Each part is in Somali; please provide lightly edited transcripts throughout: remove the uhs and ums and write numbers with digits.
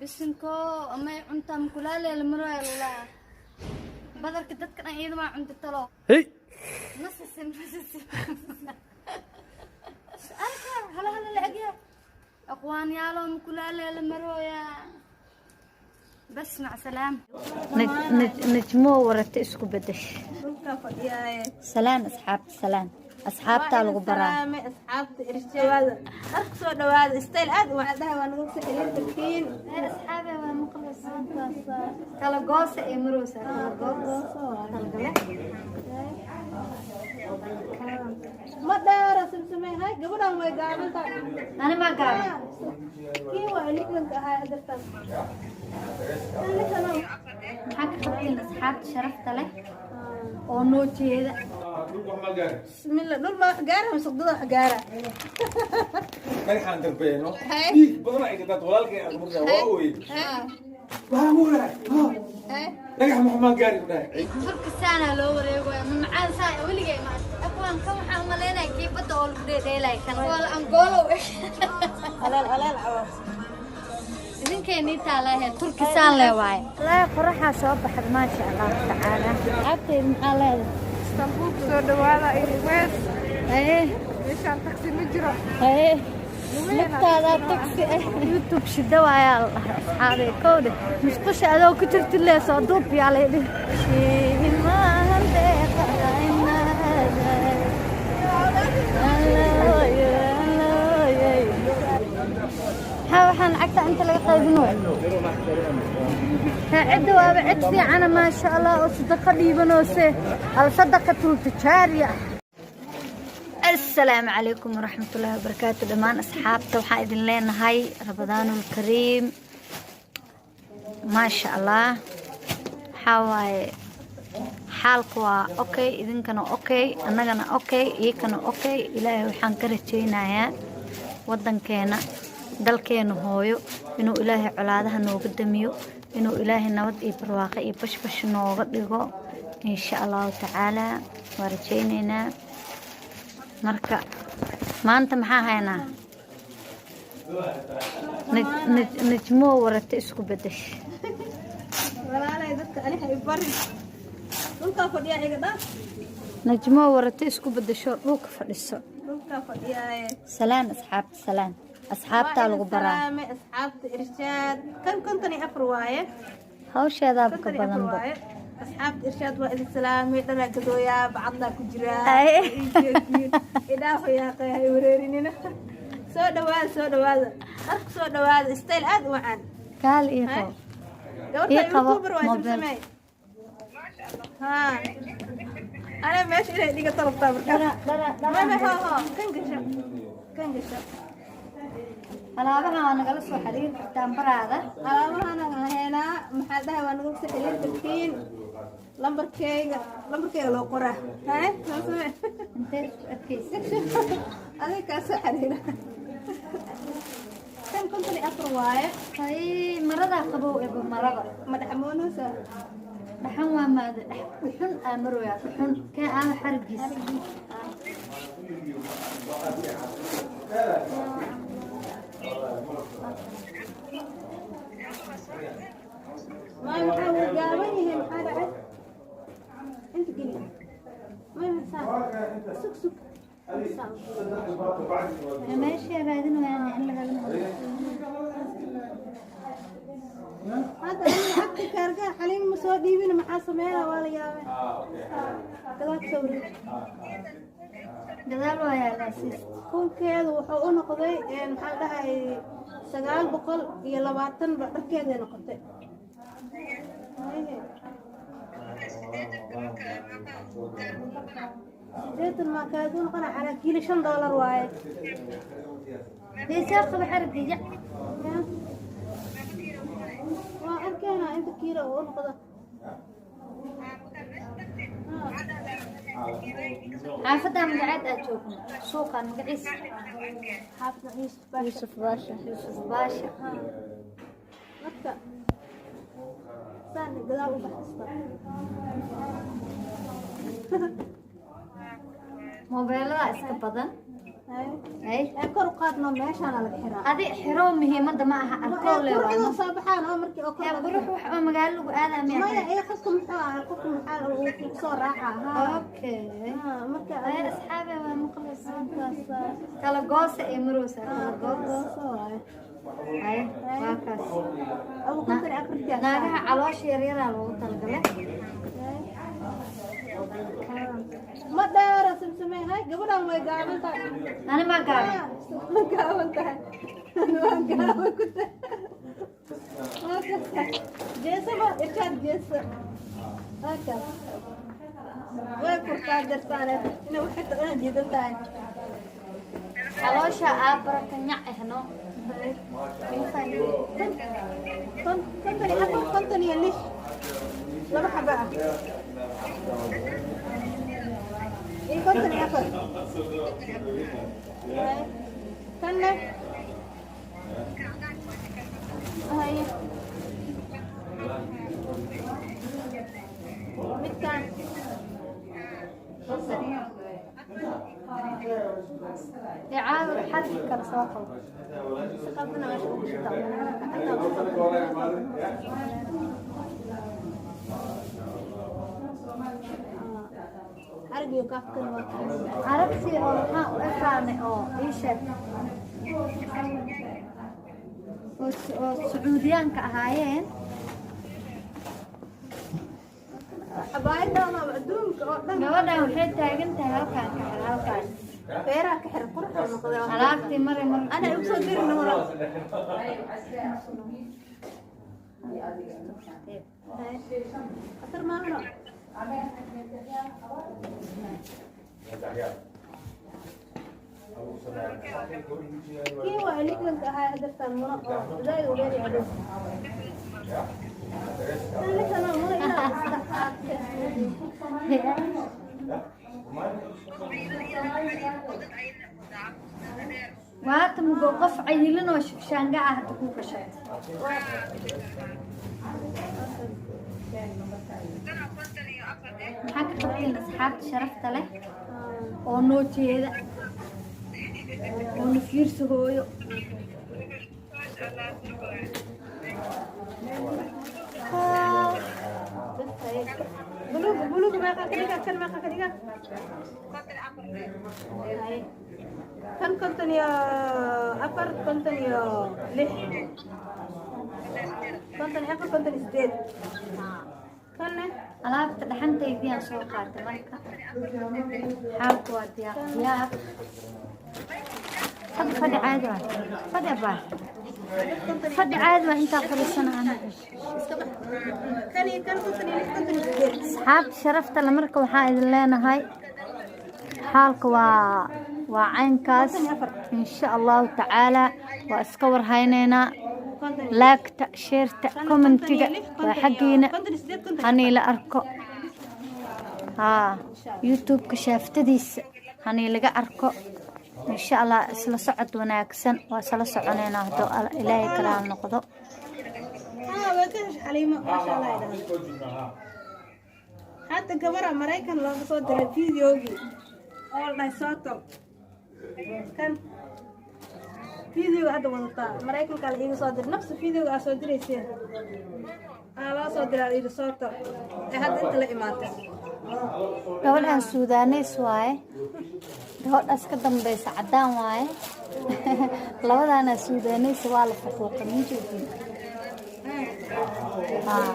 Bisinko amay cuntaa mukulaale lamaro lulaa. Badarka dadka dhan iyada maa cunta talo. Hey. Nasisin nasisin. Su-aalka hala hala la egya. Aqwaanyaalo mukulaale lamarooya. Bas mac salaam. Najmo warata isku bedesh. Dhulka fadhiyaaye. Salaan asxaabta, salaan. Asxaabtaa lagu baraa. Salaame asxaabta irshaada. Dharka soo dhawaada, style aad u wacdaha waa nagu soo xiriir kartiin. Asxaabe waa maqlaysaa. Kala goosa ee maroosa kala goosa. Kala gale. Ma dheera simsimay hay gabadhan way gaaban tahay. Ani ma gaaban. Kii waa 60-ka ahaa hadartan. Maxaa ka qabteen asxaabta sharafta leh oo noo jeeda? Bismillah, dhul ma wax gaara mise dad wax gaara? Dhagaxaan darbeeno. Hey. Dhiig badan ay gadaad walaalkay aan markaa waa ooyey. Waa muuraay. Dhagax maxaa gaari dhahay. Turka saanaa loo wareegaya ma macaan saa weligay ma aqwaan kan waxaan u malaynaya kii badda oo lagu dheedheelay kan waa la angoolow. Alaal alaal cawa. Idinkeenii taalahe turki saan lee waaye. Wallaahi qoraxaa soo baxda, maasha allahu tacaala. Asxaabteed maxaa leedahay? Istanbul soo dhawaada iyo wees. Haye. Meeshaan taksi ma jiro. Haye, lugtaadaa taksi ah. YouTube shida waayaa la dhahay asxaabey kowdhe musqusha adoo ku jirtid lee soo duub yaa lay dhihi. Shiin maahan deeqa inaaday. Allooy, allooy. Maxaa waxaan lacagta inta laga qaybin waay? Haa, cidda waaba cid fiicana maasha allah oo sadaqa dhiibanoose al sadaqatul tijaariya. Asalaamu calaykum waraxmatullaahi wabarakaatu dhammaan asxaabta. Waxaan idin leenahay Ramadaanul Kariim. Maasha allah, waxaa waaye xaalku waa okay, idinkana okay, annagana okay, iyakana okay. Ilaahay waxaan ka rajaynayaa wadankeena, dalkeena hooyo, inuu Ilaahay colaadaha nooga damiyo, inuu Ilaahay nabad iyo barwaaqo iyo bashbash nooga dhigo, insha allahu tacaala waa rajaynaynaa. Marka maanta maxaa haynaa? Najmo warata isku bedesh. Walaalay dadka aniga i barin. Dhulka fadhiyaa iga dhaaf. Najmo warata isku bedesho, dhulka fadhiso. Dhulka fadhiyaaye. Salaan asxaabta, salaan. Asxaabtaa lagu baraa. Salaame asxaabta irshaad. Kan 54 waaye. Hawsheedaaba ka 54 badanba. waaye. Asxaabta irshaad waa idin salaamay, dhanaa gadooyaa, bacadlaa ku jiraa. Ay. Idhaafa yaaqay hay wareerinina. Soo dhawaada, soo dhawaada. Dharka soo dhawaada, style aad u wacan. Kaal ii qabo. Gabarta Ii qabo YouTuber waa mobile. Samsamey. Haa. Ana meesha inay dhiga talabtaa markaa. Dhara dhara. Ma Dhara. ho ho, kan gasho. Kan gasho. Alaabaha waa nagala soo xiriiri kartaan baraada. Alaabahana waan helaa, maxaa dhahay, waa nagu soo xiriiri kartiin. Lambarkeyga loo qoraa. Hay, samsamey. Intee isku adkaysa? Adiga kaa soo xiriira. Kan 54 waaye. Hay, maradaa qabow eba marada. Madaxmoonoosa. Dhaxan waa maada dhex dhuxun aa marooyaa dhuxun kee aama xarigiis. Maay maxaa way gaaban yihiin, maxaa dhacay? Inta geli. Maay maxaa? Sug sug. Saan. Meesha raadinayaan in laga Hadda ani lacagta kaargaa Xaliim ma soo dhiibin, maxaa sameynaa, waa la yaabay. Gadaal ka soo wareeg. Gadaal waa yaalaa siis. Kunkeedu wuxuu u noqday maxaa la dhahay 920 ba dharkeeday noqotay. Haye. 80 maa kaagu noqona calaa kiilo $5 waaye. Dee soo qaba xariga ya. Ya. Waa arkeynaa inta kiilo uu u noqdo. Xaafadda magaceed aad joogno suuqan magaciisa? Xaafadda Yuusuf Baasha. Yusuf Baasha, Yusuf Baasha. Marka saan gadaal u baxsata. Moobeelada iska badan. Ay. Ee kor u qaadno meeshaana laga xiraa. Adi xiro muhiimadda ma aha, arkoo le Quruxda waa soo baxaan oo markii oo kor ee laga qurux wax oo magaalo lagu aadaa miyaa? Maya, ee qofka muxuu ahaa, qofka maxaa uu ku soo raacaa, haa. Okay. Haa, marka Ay asxaabe, waa maqlaysaa. Markaas Kala goosa ee marowsa kala goos. Gooso waaye. Ay, waa kaas. Abu 54-tii. Naagaha caloosha yaryaraa loogu talagalay. Ma dheera simsimay, hay gabadhan way gaaban tahay. Ani maa gaaban? Ma gaaban tahay, waa gaaban ku tahay. Jeesaba irshaad jeesa, halkaas way kurtaa jartaan inay waxay ina jiidan tahay. Caloosha aa baraka nyac ehno. 54, 56, laba xaba ah iyo 54. Tanna haye, midkaan. Ee caawa xarki kala soo qabo. Si qaldana meesha ugu shita. Xarigiyo kaafkan waa kaas. Carabtii oo maxaa u ekaanay oo ii sheeg oo Sacuudiyaanka ahaayeen. Xabaayadana adduunka oo dhan. Gabadhan waxay taagan tahay halkaan ka xir, halkaan. Feeraha ka xir, quruxda noqday. Alaabtii mari mar. Ana igu soo dirin hora. Khatar maahano. Kii waa lixdanka ahaa hadartaan muna oo zaaid u dheer yahay. Tan lixdan oo muna inaa iska qaate. Waata mugo qof cayilin oo shifshaanga ah hadda kuu gashay. Maxaa ka qabtiin asxaabta sharafta leh oo noo jeeda oo na fiirsi hooyo? Buluug, buluug meeqa ka dhigaa? Kan meeqa ka dhigaa? Kan 54, 56, 54, 58 kanne. Alaabta dhaxantaydiyaan soo qaatay. Marka xaalku waa diyaar diyaar. Fadhi, fadhi caadi waa, fadhi abaa, fadhi caadi waa, intaa fadhiisana ana. Iska bax. Kan iyo kan 56, 58. Asxaabta sharafta le, marka waxaa idin leenahay xaalka waa caynkaas, insha Allahu tacaala waa iska warhaynaynaa. Like-ta, share-ta, comment-iga waa xaggiina. 58, 50. Hanii la arko haa YouTube-ka shaaftadiisa, hanii laga arko insha Allah. Isla socod wanaagsan, waa isla soconaynaa hadduu Ilaahay kalaal noqdo. Haa, waa ka heshay Xaliimo, maasha Allah idhaahdo. Hadda gabara Maraykan looga soo diray videogii oo la dhahay soo tol kan videoga hadda wadataa. Maraykanka la iiga soo diray nafsa videoga aa soo dirayseen, aa loo soo diray, la iiga soo tol ee hadda inta la imaatay. Gabadhan Suudaaneys waaye, gabadhaas ka dambeysa caddaan waaye, labadaana Suudaaneys. Waa la faquuqay, ma joogin haa.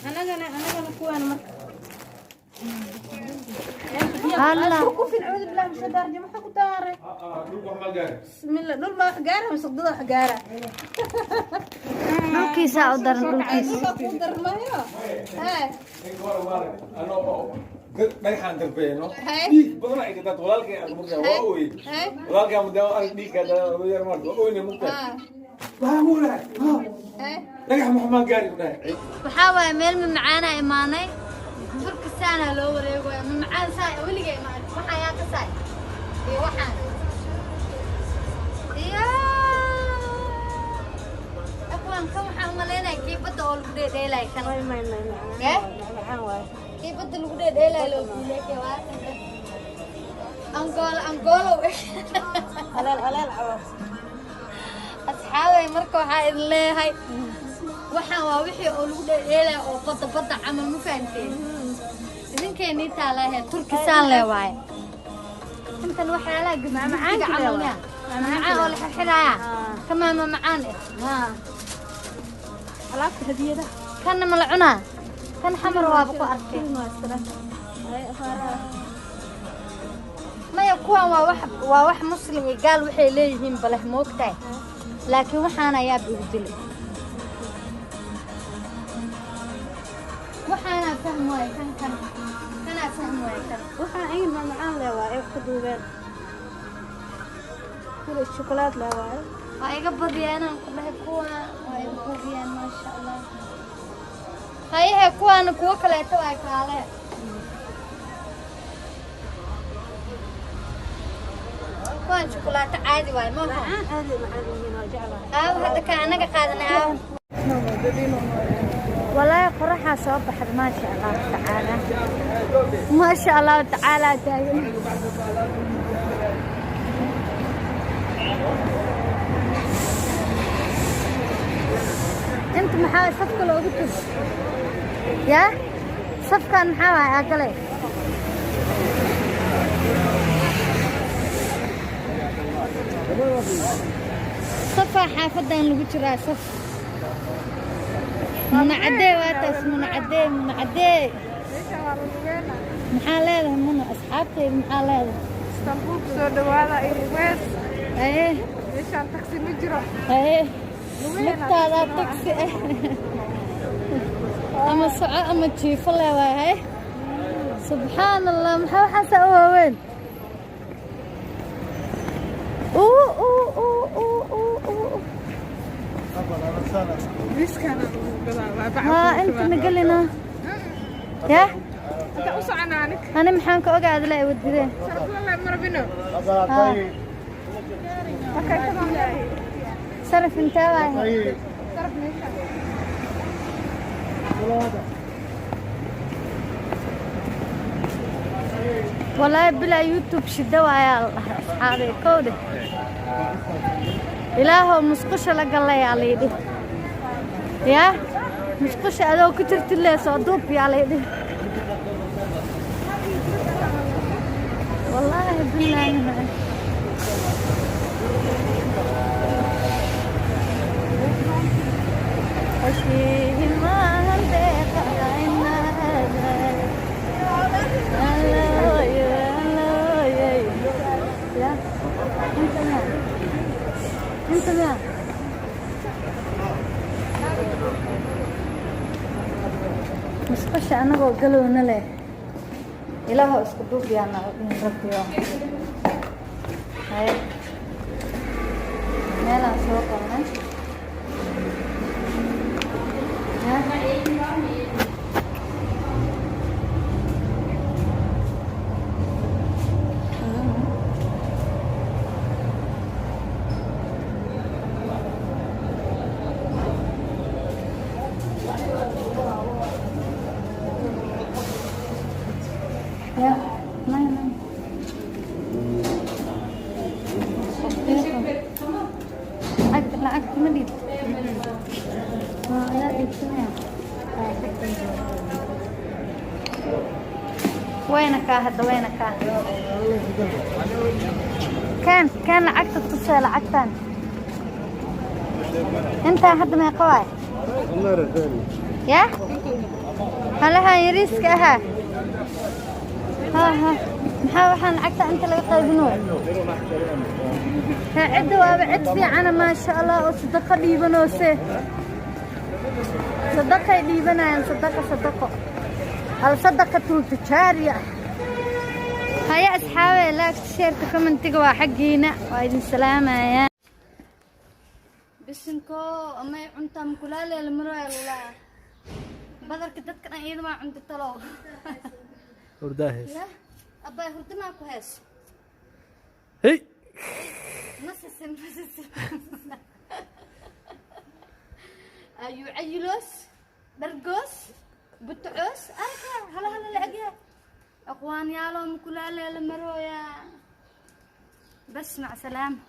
Anagana kuwaan marka. Hala. Kufin, acuudu billahi min shaytaan rajiim. Maxaa ku daaray? Bismillah, dhul ma wax gaara mise dad wax gaara? Dhulkiisaa u daran, dhulkiisa. Dhulka kuu darmayo hee. Dhagaxaan darbeeno. Hey. Dhiig badan ay gadaad walaalkay arko markaa waa ooyey. Hey. Walaalkay mudaa arag dhiigka yar marka waa ooyne mugtaa. Waxaan ku dhahay Hee. dhagax maxamaan gaari ku dhahay. Waxaa waaye meel mamacaanaa imaanay. Turka saanaa loo wareegaya. Mamacaan saa weligay ma arkin. Waxaa yaa ka saay iyo waxaan iyo akwaan kan waxaan umalaynaya kii badda. oo lagu dheedheelay kan. May may may. Eh? Macaan waaye. Kii badda lagu dheedheelay loo guuleekay waa kan. Angola Angola. Aleel aleel cawo. Asxaabay, marka waxaa idin leeyahay waxaan waa wixii oo lagu dheedheelay oo badda badda camal, ma fahanteen? Idinkeenii taalahe Turkisaan le waaye. Intan waxyaalaha gudgudiga camal miya? Macaan oo la xirxiraaya kamaama macaan eh. Haa. Alaabta hadiyadaha. Kanna ma la cunaa? Kan xamar waaba ku arkay. Ay afaaraha. Maya, kuwan waa wax muslim iyo gaal waxay leeyihiin baleh, moogtahay, laakiin waxaana yaab igu dilay, waxaanaa fahmi waaye kan kan kanaa fahmi waaye kan. Waxaan ayn ma macaan leh waaye, wax ka duubeen. Kule shukulaato leh waaye. Waa iga badiyaan ku dhahay, kuwa waa iga badiyaan, maasha Allah. Hayehe, kuwaana kuwo kaleeto waa kaale. Kuwaan shukulaato caadi waaye maaha? Macaan, aad ay macaan yihiin, waa jeclahay. Aawo hadda ka anaga qaadanay, aawo? Walaahi qoraxaa soo baxda, maasha Allahu tacaala, maasha Allahu tacaala. Taagan inta maxaa safka loogu jiro? Yaa safkan maxaa waay aagale? Safaa xaafadan lagu jiraa saf. Munacadee waa taas, munacadee, munacadee. Meesha waa la lugeynaa. Maxaa leedahay Muna? Asxaabtayda maxaa leedahay? Istanbul kusoo dhawaada iyo wees. Haye. Meeshaan taksi ma jiro. Haye. Lugeynaa. Lugtaadaa taksi ah, ama soco ama jiifo le waay. Haye, subxaan Allah, maxaa waxaasaa u waaweyn? Uu uu uu uu uu uu. Miiskaana lagu gadaa. Waa bac. Haa, inta nagelina ya. Inta u soconaa anig. Ani maxaan ka ogaada la wadideen? Sarafla marabino. Haa. Okay, tamam. Saraf intee waay? Saraf meeshaan. Walaahi bilaa YouTube shida waayaa la dhahay, asxaabay kowdhe. Ilaahow musqusha la galayaa layidhi, yaa musqusha adoo ku jirtid lee soo duub yaa layidhi. Wallaahi bilaahi heshiin maahan deeqa inaaday. Ya, inta miya? Inta miya? Musqusha anagoo galowna leh. Ilaahow isku duub yaana rabbiyo. Haye. Meelaan soo galnay. Ya. Ya, maya maya. Lacag lacagta ma dhiibto? Waa ayaa dhiibsanaya. Wayna kaa hadda, wayna kaa. Kan kan lacagta tusee, lacagtan. Intaa hadda meeqa waay? Ya? Halahan yariiska ahaa. Ha ha. Maxaa waxaan lacagta inta laga qaybinayo? Ha, cidda waaba cid fiicana, maasha Allah, oo sadaqa dhiibanoose. Sadaqay dhiibanayaan, sadaqa, sadaqo. Al sadaqatu tijaariya. Haya asxaabe, like, share, commentiga waa xaggiina, waa idin salaamayaa. Bisinko amay cunta mukulaale lamaro lulaa. Badarka dadka dhan iyada maa cunta talow. Hurdaahees. Ya, abbay, hurdo maa ku heeso? Hey. Masisin masisin ayuu cayiloos. Dhargoos butucoos arka hala hala la egyahay. Aqwaanyaalo mukulaale la marooyaa. Bas mac salaama.